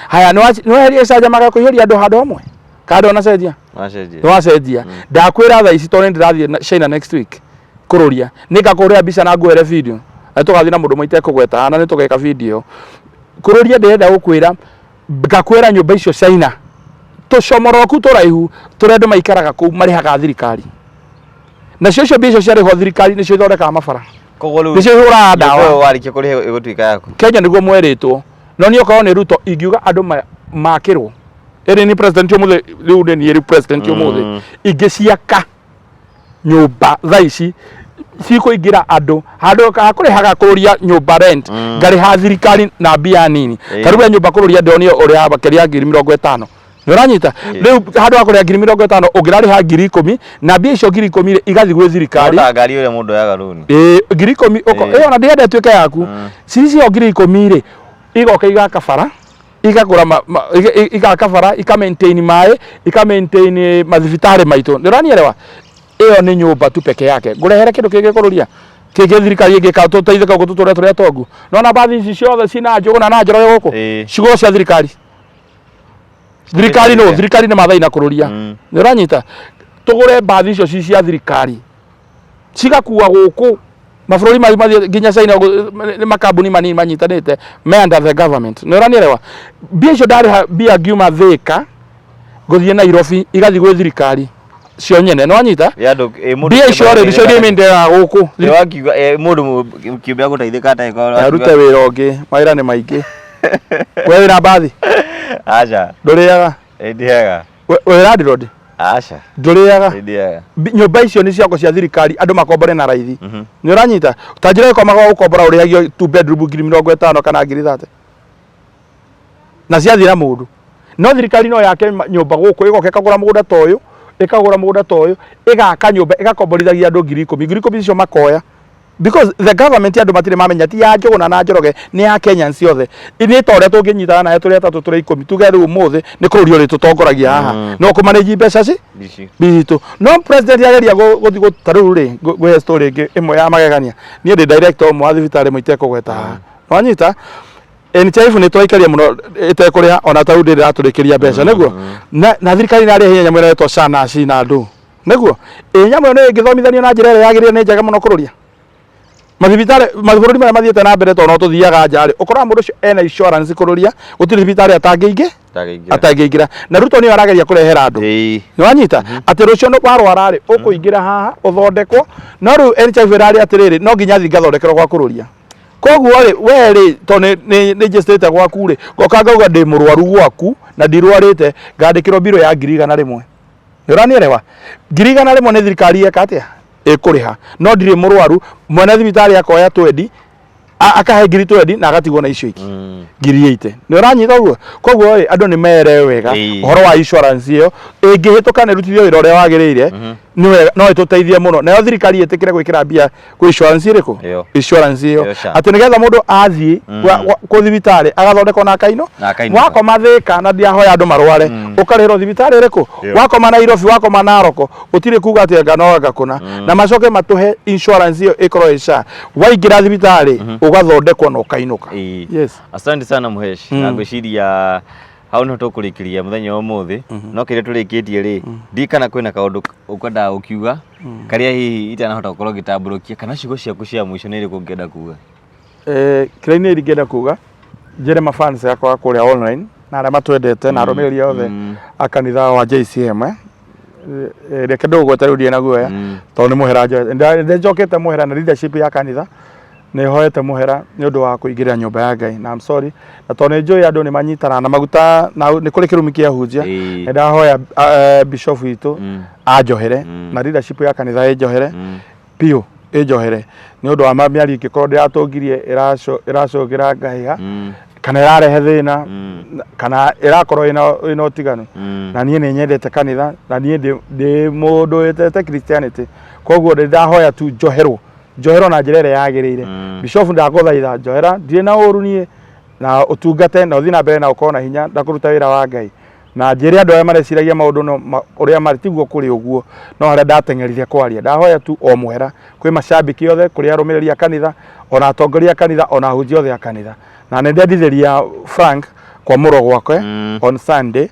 Haya, nĩweheria gĩcanjama gĩa kũihũria andũ handũ hamwe kana ndũnacenjia? Wacenjia. Nĩwacenjia. Ndakwĩra thaa ici, tondũ nĩndĩrathiĩ China next week kũrũria, nĩngakũhũrĩra mbica na nguoere video, na tũgathiĩ na mũndũ ũmwe itekũgweta, na nĩtũgeka video kũrũria. Ndĩrenda gũkwĩra, ngakwĩra nyũmba icio China, tũcomoroku tũraihu tũrĩa andũ maikaraga kũu, marĩhaga thirikari nacio. Icio mbia icio ciarĩhwo thirikari nĩcio ithondekaga mabara, Koguo rĩu nĩcio ihũraga nyũmba ndawa. ĩyo warĩkia kũrĩha ĩgũtuĩka yaku. Kenya nĩguo mwerĩtwo, no niĩ okorwo nĩ Ruto ingiuga andũ makĩrwo ĩrĩ ni president ũmũthĩ, rĩu nĩ niĩ rĩu president ũmũthĩ, ingĩciaka nyũmba thaa ici cikũingĩra andũ handũ ha kũrĩhaga kũrũria nyũmba rent, ngarĩha thirikari na mbia nini. Ta rĩu we nyũmba kũrũria ndĩronio ũrĩhaga makĩria ya 50,000, nĩ ũranyita? Rĩu handũ ha kũrĩha 50,000 ũngĩrarĩha 10,000, na mbia icio 10,000 rĩ, igathiĩ gwĩ thirikari. No ta ngari ũrĩa mũndũ oyaga rũni. Ĩĩ, 10,000 ũko ĩyo ona ndĩrenda ĩtuĩke yaku. Cicio 10,000 rĩ, igoka igaka bara, igagũra igaka bara, ika maintain maĩ, ika maintain mathibitarĩ maitũ. Nĩ ũranielewa? Ĩyo nĩ nyũmba tu peke yake. Ngũrehere kĩndũ kĩngĩ kũrũria kĩngĩ thirikari ĩngĩka tũteithĩke gũkũ tũtũre tũrĩ atongu. Nona bathi ici ciothe cina Njũgũna na Njoroge gũkũ, cigũrwo cia thirikari. Thirikari no thirikari nĩ Mathai na kũrũria. Nĩ ũranyita? Tũgũre mbathi icio ci cia thirikari, cigakua gũkũ mabũrũri mathiĩ mathiĩ nginya China ũguo, nĩ makambuni manini manyitanĩte me under the government. Nĩ ũranielewa? Mbia icio ndarĩha mbia ngiuma Thĩka gũthiĩ Nairobi, igathiĩ gwĩ thirikari cio nyene. Nĩ wanyita? Ya andũ ĩ mũndũ Mbia icio rĩ, nĩcio ndĩmĩndeaga gũkũ. Ĩ wakiuga ĩ mũndũ kĩũmbe agũteithĩka atĩa? Arute wĩra ũngĩ, mawĩra nĩ maingĩ. We wĩna mbathi? Aca. Ndũrĩaga? Ĩ ndiaga. Wĩ landlord? Aca. Ndũrĩaga? Ĩ ndiaga. Nyũmba icio nĩ ciako cia thirikari, andũ makombore na raithi. Nĩ ũranyita? Ta njĩra ĩkomaga gũkombora ũrĩhagio two bedroom 50,000 kana 30,000 na ciathira mũndũ. No thirikari no yake nyũmba gũkũ, ĩgoka ĩkagũra mũgũnda ta ũyũ, ĩkagũra mũgũnda ta ũyũ, ĩgaka nyũmba, ĩgakomborithagia andũ 10,000. 10,000 icio makoya because the government, andũ matirĩ mamenya ti ya Njũgũna na Njoroge, nĩ ya Kenyans othe. Nĩ ta ũrĩa tũngĩnyitana nawe tũrĩ atatũ, tũrĩ 10, tuge rĩu ũmũthĩ nĩ kũrũria ũrĩtũtongoragia haha, no kũmanage mbeca ci Ici. Bitũ. No president ageria gũthiĩ ta rĩu rĩ, ngũhe story ĩngĩ ĩmwe ya magegania. Niĩ ndĩ director ũmwe wa thibitarĩ ĩmwe itekũgweta haha. Wanyita? NHIF nĩ twaikaria mũno ĩtekũrĩha, ona ta rĩu ndĩrĩ ĩratũrĩkĩria mbeca, nĩguo na thirikari nĩ yarĩhia nyamũ ĩrĩa ĩretwo SHA na SHI na ndũ, nĩguo ĩ nyamũ ĩyo nĩ ĩngĩthomithanio na njĩra ĩrĩa yagĩrĩire, nĩ njega mũno kũrũria mathibitarĩ mabũrũri marĩa mathiĩte na mbere, tondũ no tũthiaga nja rĩ, ũkoraga mũndũ ũcio ena insurance kũrũria, gũtirĩ thibitarĩ atangĩingĩ Ndangĩingĩra. atangĩingĩra. Na Ruto nĩyo arageria kũrehera andũ. Nĩ wanyita atĩ rũciũ nĩ warwara rĩ, ũkũingĩra haha ũthondekwo. No rĩu NHIF ĩrarĩ atĩrĩrĩ, no nginya thiĩ ngathondekerwo gwa kũrũria. Koguo rĩ, we rĩ, tondũ nĩ njĩcĩte gwaku rĩ, ngoka ngauga ndĩ mũrwaru gwaku na ndirwarĩte, ngandĩkĩrwo mbirũ ya 100,000. Nĩ ũranielewa? 100,000 nĩ thirikari yeka atĩa ĩkũrĩha, no ndirĩ mũrwaru. Mwene thibitarĩ akoya twendi, akahe 20,000 na agatigwo na icio ingĩ 80,000. Nĩ ũranyita ũguo? Koguo rĩ, andũ nĩ mere wega ũhoro wa insurance ĩyo ĩngĩhĩtũka na ĩrutithio wĩra ũrĩa wagĩrĩire, nĩ wega, no ĩtũteithie mũno. Nayo thirikari ĩtĩkĩre gwĩkĩra mbia kwĩ insurance ĩrĩkũ? Ĩyo. Insurance ĩyo. Ĩyo SHA. Atĩ nĩgetha mũndũ athiĩ kũ thibitarĩ agathondekwo na akaino Na akainũka. Wakoma Thĩka, na ndiahoya andũ marware, ũkarĩhĩrwo thibitarĩ ĩrĩkũ? Ĩyo. Wakoma Nairobi, wakoma Naroko, gũtirĩ kuga atĩ anga no anga kũna. Na macoke matũhe insurance ĩyo ĩkorwo ĩ SHA, waingĩra thibitarĩ ũgathondekwo na ũkainũka. Yes. Asante sana Mũhesh, na ngwĩciria hau nĩho tũkũrĩkĩria mũthenya wa ũmũthĩ, no kĩrĩa tũrĩkĩtie rĩ, ndiũĩ kana kwĩna kaũndũ ũkwendaga gũkiuga karĩa hihi itanahota gũkorwo ngĩtambũrũkia, kana ciugo ciaku cia mũico nĩ irĩkũ ũngĩenda kuga? Kĩrĩa niĩ ingĩenda kuga, njĩre mafans akwa kũrĩa online na arĩa matwendete na arũmĩrĩri othe a kanitha wa JCM, reke ndũgũgweta rĩu ndirĩ na guoya, tondũ nĩ mũhera njoete, nĩ njokete mũhera na leadership ya kanitha nĩ hoete mũhera nĩ ũndũ wa kũingĩrĩra nyũmba ya Ngai, na I'm sorry, na tondũ nĩ njũĩ andũ nĩ manyitanaga na maguta na nĩ kũrĩ kĩrumi kĩa hunjia, nĩ ndahoya bishop witũ anjohere na leadership ya kanitha ĩnjohere biũ. Ĩnjohere nĩ ũndũ wa mĩario ingĩkorwo ndĩratũngirie ĩracũngĩra ngahĩha kana ĩrarehe thĩna kana ĩrakorwo ĩna ũtiganu. Na niĩ nĩ nyendete kanitha na niĩ ndĩ mũndũ wĩtete Christianity, koguo nĩ ndahoya tu njoherwo, njoherwo na njĩra ĩrĩa yagĩrĩire. Bishop, ndagũthaitha njohera, ndirĩ na ũru niĩ, na ũtungate na ũthiĩ na mbere na ũkorwo na hinya na kũruta wĩra wa Ngai. Na njĩre andũ arĩa mareciragia maũndũ no ũrĩa marĩ tiguo kũrĩ ũguo, no harĩa ndateng'erire kwaria. Ndahoya tu o mũhera kwĩ macambĩki othe, kũrĩ arũmĩrĩri a kanitha, ona atongoria a kanitha, ona ahunjia othe a kanitha. Na nĩ ndendithĩria Frank kwamũrwo gwake on Sunday,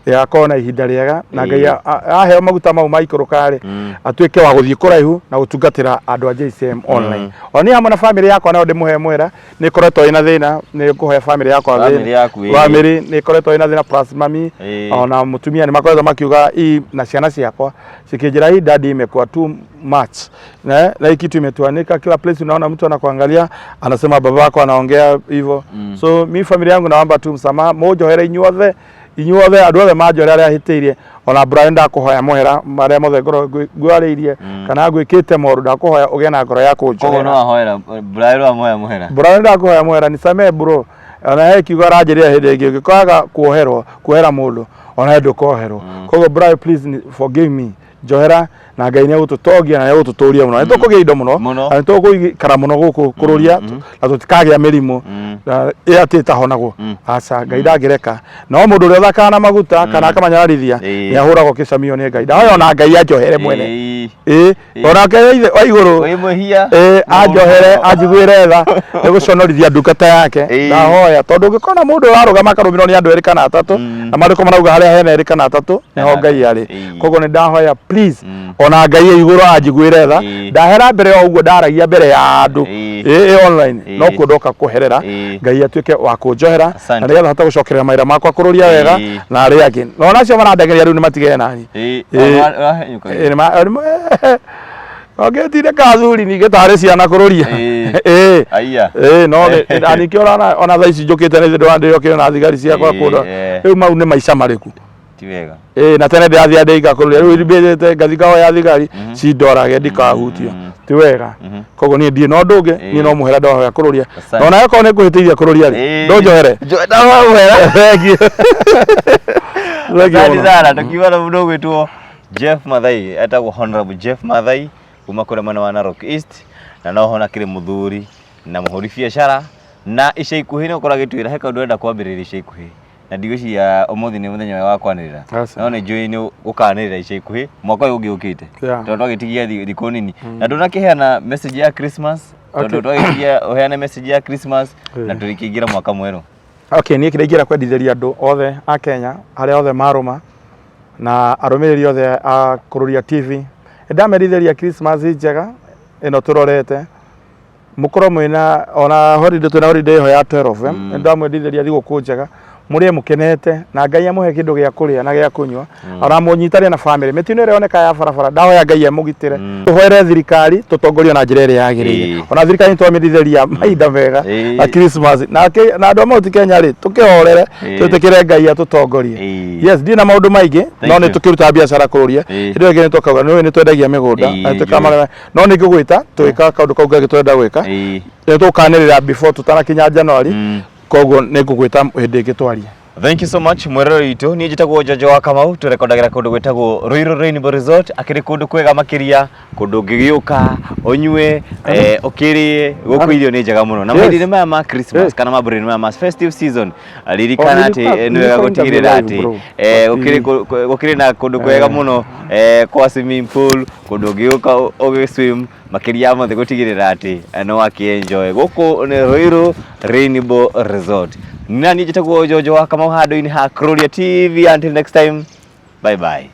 ĩgakorwo na ihinda rĩega na Ngai aheo maguta mau maikũrũka rĩ, atuĩke wa gũthiĩ kũraihu na gũtungatĩra andũ a JCM online. O niĩ hamwe na famĩlĩ yakwa nayo ndĩmũhe mũhera, nĩ ĩkoretwo ĩna thĩna, nĩ ngũhe famĩlĩ yakwa Famĩlĩ yaku, ĩĩ. Famĩlĩ nĩ ĩkoretwo ĩna thĩna plus mami ona mũtumia nĩ makoretwo makiuga hii, na ciana ciakwa cikĩnjĩra, "Hii daddy imekuwa too much na hii kitu imetuanika kila place, unaona mtu anakuangalia anasema babako anaongea hivyo." So mi familia yangu naomba tu msamaha, mũnjohere inyuothe, inyuothe andũ othe manjohere arĩa hĩtĩirie. Ona Brian, ndakũhoya mũhera marĩa mothe ngorwo ngwarĩirie kana ngwĩkĩte moru, ndakũhoya ũgĩe na ngoro ya Koguo kũnjohera. No ahoera Brian, wamuhoya mũhera. Brian, ndakũhoya mũhera, nisamee bro. Ona he kiugo aranjĩrĩra hĩndĩ ĩngĩ, ũngĩkaga kuoherwo, kuohera mũndũ, ona ndũkoherwo. Koguo Brian, please forgive me, njohera, na Ngai nĩ egũtũtongia na nĩ egũtũtũria mũno, nĩ tũkũgĩa indo mũno Mũno. na nĩ tũgũikara mũno gũkũ kũrũria na tũtikagĩa mĩrimũ na ĩ atĩ ĩtahonagwo. Aca, Ngai ndangĩreka. No mũndũ ũrĩa ũthakaga na maguta kana akamanyararithia nĩ ahũragwo kĩcamio nĩ Ngai. Ndahoya ona Ngai anjohere mwene. Ĩ onake ithe wa igũrũ Wĩ mwĩhia. Ĩ anjohere, anjiguĩre tha nĩ gũconorithia ndungata yake. Ndahoya, tondũ ũngĩkona mũndũ ũrarũgama akarũmĩrĩrwo nĩ andũ erĩ kana atatũ, na maandĩko marauga harĩa hena erĩ kana atatũ nĩho Ngai arĩ. Koguo nĩ ndahoya please, ona Ngai e igũrũ anjiguĩre tha. Ndahera mbere o ũguo ndaragia mbere ya andũ ĩ online, no kuo ndoka kũherera. Ngai atuĩke wa kũnjohera na nĩgetha hote gũcokerera mawĩra makwa kũrũria wega na arĩa angĩ na ona acio marandengeria rĩu nĩ matigane nani. Ũrahenyũka. Ĩ, ongĩtire kathuri ningĩ tarĩ ciana kũrũria. Ĩ. Aya. Ĩ no na ningĩ ona thaa ici njũkĩte nĩ ndĩrokire na thigari ciakwa kũndũ. Rĩu mau nĩ maica marĩkũ? Ti wega. Ĩ na tene ndĩrathiĩ ndĩika kũrũria, rĩu mbĩrĩte ngathi ngahoya thigari cindorage ndikahutio. Ti wega. Koguo niĩ ndirĩ na ũndũ ũngĩ, niĩ no mũhera ndahoya kũrũria. Asante. Na onawe korwo nĩ ngũhĩtĩirie kũrũria rĩ, ndũnjohere. Ndahoya mũhera. Thengiũ. Thengiũ Asante mũno. sana. Tukiuga na mũndũ ũgwĩtwo Jeff Mathai, etagwo Honorable Jeff Mathai kuma kũrĩa mwena wa Narok East, na noho na kĩrĩ mũthuri na mũhũri biacara, na ica ikuhĩ nĩ ũkorwo agĩtwĩra he kaũndũ arenda kwambĩrĩria ica ikuhĩ, na ndigwĩciria ũmũthĩ nĩ mũthenya wa kwanĩrĩra, Aca. no nĩ njũĩ nĩ ũkanĩrĩra ica ikuhĩ mwaka ũyũ ũngĩ ũkĩte, tondũ twagĩtigia thikũ nini na ndũnakĩheana message ya Christmas, tondũ twagĩtigia ũheane message ya Christmas na tũrĩkĩingĩra mwaka mwerũ. Okay, niĩ kĩrĩa ingĩenda kwendithĩria andũ othe a Kenya arĩa othe marũma na arũmĩrĩri othe a Kũrũria TV, nĩndamendithĩria Christmas njega ĩno tũrorete, mũkorwo mwĩna ona holiday, twĩna holiday ĩho ya 12, nĩndamwendithĩria thigũkũ njega, mũrĩe mũkenete na Ngai amũhe kĩndũ gĩa kũrĩa na gĩa kũnyua, ona mũnyitane na famĩlĩ. Mĩtino ĩrĩa yoneka ya barabara, ndahoya Ngai amũgitĩre. Tũhoere thirikari tũtongorio na njĩra ĩrĩa yagĩrĩire. Ona thirikari nĩtwamĩendithĩria mahinda mega na Christmas na na andũ a Mount Kenya rĩ, tũkĩhorere, twĩtĩkĩre Ngai atũtongorie. Yes, ndirĩ na maũndũ maingĩ, no Thank nĩ you. tũkĩrutaga biacara kũrũria. Hĩndĩ ĩyo ĩngĩ nĩ tũkauga nĩ nĩ twendagia mĩgũnda na nĩ twĩkaga Njũĩ. marĩa, no nĩ ngũgwĩta tũgĩka kaũndũ kau kangĩ tũrenda gwĩka. Nĩ tũkanĩrĩra before tũtanakinya January, koguo nĩ ngũgwĩta hĩndĩ ĩngĩ twarie. Thank you so much mwĩroreri witũ. Niĩ njĩtagwo Njonjo wa Kamau, tũrekondagĩra kũndũ gwĩtagwo Ruiru Rainbow Resort, akĩrĩ kũndũ kwega makĩria, kũndũ ũngĩgĩũka ũnyue, ũkĩrĩe, gũkũ irio nĩ njega mũno. Na mahinda-inĩ maya ma Christmas kana mambura-inĩ maya ma festive season, ririkana Oh, atĩ nĩ wega nilikuwa gũtigĩrĩra interview atĩ live, bro. gũkĩrĩ gũkĩrĩ na kũndũ kwega mũno, kwa swimming pool, kũndũ ũngĩũka ũgĩ swim, makĩria ya mothe gũtigĩrĩra atĩ nĩ wakĩ-enjoy. Gũkũ nĩ Ruiru Rainbow Resort. Na niĩ njĩtagwo Njonjo wa Kamau handũ-inĩ ha Kururia TV. Until next time, bye bye.